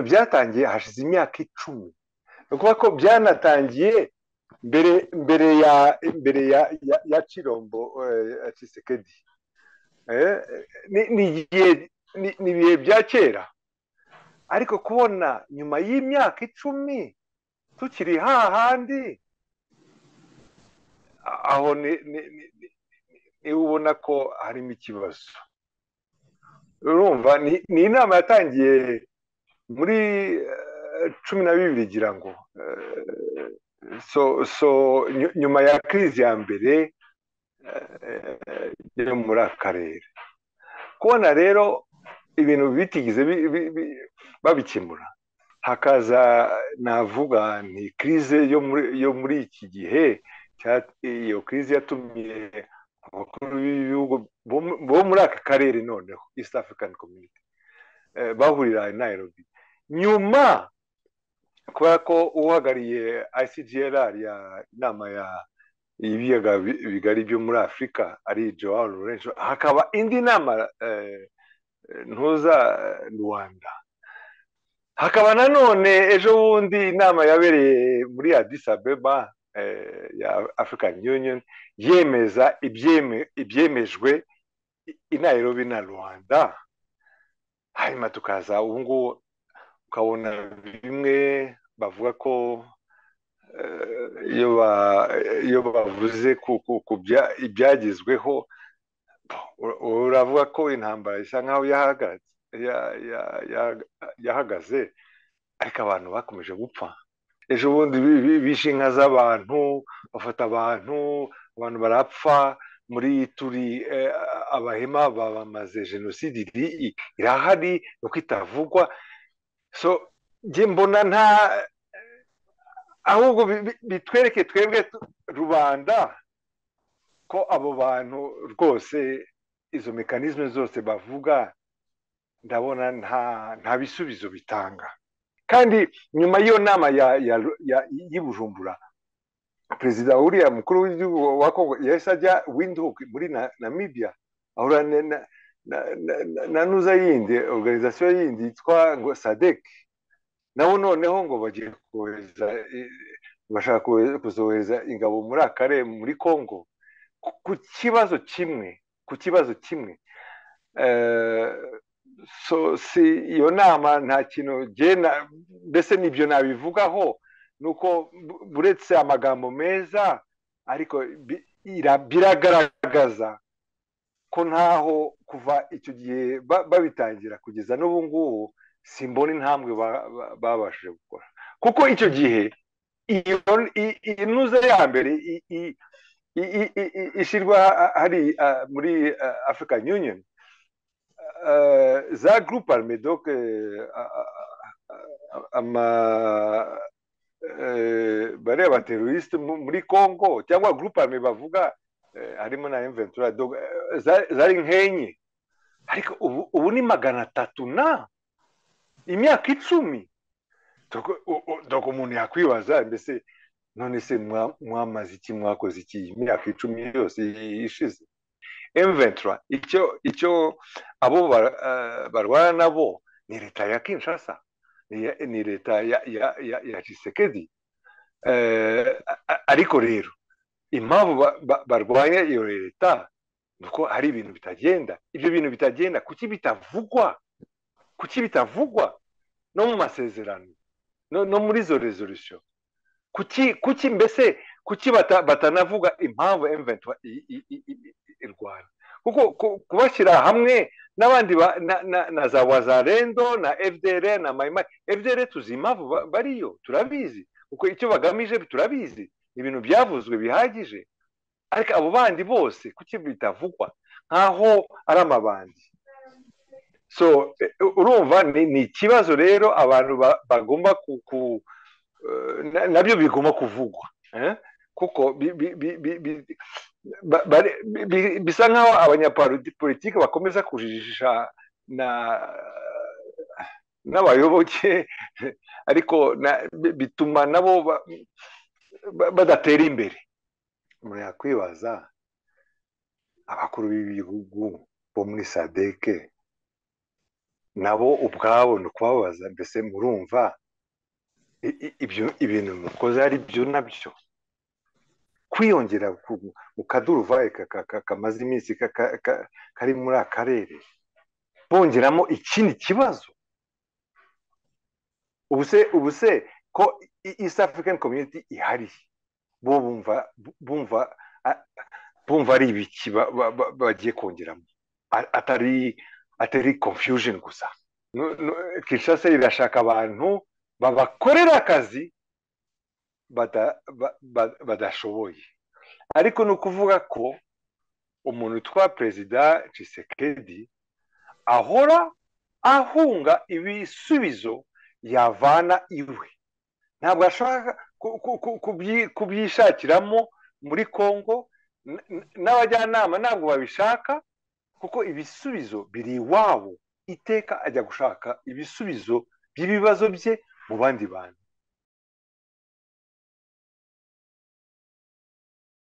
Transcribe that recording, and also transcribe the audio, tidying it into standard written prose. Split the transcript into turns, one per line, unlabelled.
Byatangiye hashize imyaka 10, ni ukuvuga ko byanatangiye mbere ya Tshilombo, ya Tshisekedi. Ni igihe, ni ibihe bya kera, ariko kubona nyuma y'imyaka 10 tukiri hahandi, aho ni ubona ko harimo ikibazo. Urumva ni inama yatangiye muri 12, gira ngo so nyuma ya crise ya mbere yo muri aka karere. Kubona rero ibintu bitigeze babikemura, hakaza, navuga ni crise yo muri iki gihe. Iyo crise yatumye abakuru b'ibihugu bo muri aka karere, noneho East African Community, bahurira i Nairobi. Nyuma, kubera ko uhagarariye ICGLR, ya inama ya ibiyaga bigari byo muri Afurika, ari Joao Lourenço, hakaba indi nama ntuza Rwanda, hakaba nanone ejo bundi inama yabereye muri Addis Abeba ya African Union, yemeza ibyemejwe i Nairobi na Rwanda. Hanyuma tukaza ubu ngubu ukabona bimwe bavuga ko iyo bavuze ku ibyagezweho, uravuga ko intambara isa nkaho yahagaze, ariko abantu bakomeje gupfa. Ejo bundi bishe inka z'abantu, bafata abantu, abantu barapfa muri turi Abahema bamaze. Jenoside irahari, nuko itavugwa. So njye mbona nta, ahubwo bitwereke twebwe rubanda ko abo bantu rwose, izo mécanismes zose bavuga, ndabona nta bisubizo bitanga. Kandi nyuma y'iyo nama y'i Bujumbura, perezida uriya mukuru w'igihugu wa Kongo yahise ajya Windhoek muri Namibia, ahura na nuza yindi organisation yindi yitwa ngo SADC. Nabo noneho ngo bagiye kohereza, bashaka kuzohereza ingabo muri akare muri Kongo ku kibazo kimwe, ku kibazo kimwe. So si iyo nama nta kintu jye mbese nibyo nabivugaho, nuko buretse amagambo meza, ariko biragaragaza ko ntaho kuva icyo gihe babitangira kugeza n'ubu ngubu simbona intambwe babashije gukora, kuko icyo gihe iyo inuze ya mbere ishyirwa hari muri African Union, za groupe armé, donc ama bariya ba terroristes muri Congo, cyangwa groupe armé bavuga, harimo na M23, donc zari nkenye, ariko ubu ni 300 na imyaka 10. Donc umuntu yakwibaza mbese, none se mwamaze iki, mwakoze iki imyaka 10 yose ishize? M23, icyo abo barwana nabo ni leta ya Kinshasa, ni leta ya Tshisekedi. Ariko rero impamvu barwanya iyo leta nuko hari ibintu bitagenda. Ibyo bintu bitagenda, kuki bitavugwa? Kuki bitavugwa no mu masezerano, no muri izo résolution? Kuki mbese kuki batanavuga impamvu M23 irwana? Kuko kubashyira hamwe n'abandi na za Wazalendo na FDLR na Maimai, FDLR tuzi impamvu bariyo, turabizi, kuko icyo bagamije turabizi, ibintu byavuzwe bihagije. Ariko abo bandi bose kuki bitavugwa nkaho ari amabandi? So urumva ni ikibazo rero abantu bagomba nabyo bigomba kuvugwa, eh? Kuko bisa nkaho abanyapolitiki bakomeza kujijisha na n'abayoboke, ariko bituma nabo badatera imbere. Umuntu yakwibaza, abakuru b'ibihugu bo muri SADC Nabo ubwabo ni ukubabaza, mbese murumva ibyo ibintu mukoze ari byo nabyo kwiyongera mu kaduruvayi kamaze iminsi kari muri aka karere, bongeramo ikindi kibazo. Ubu se ko East African Community ihari, bo bumva ari ibiki bagiye kongeramo atari confusion gusa? Kinshasa irashaka abantu babakorera akazi badashoboye. Ariko ni ukuvuga ko umuntu witwa Perezida Tshisekedi ahora ahunga ibisubizo yavana iwe. Ntabwo ashaka kubyishakiramo muri Congo, n'abajyanama ntabwo babishaka, kuko ibisubizo biri iwabo. Iteka ajya gushaka ibisubizo by'ibibazo bye mu bandi bantu.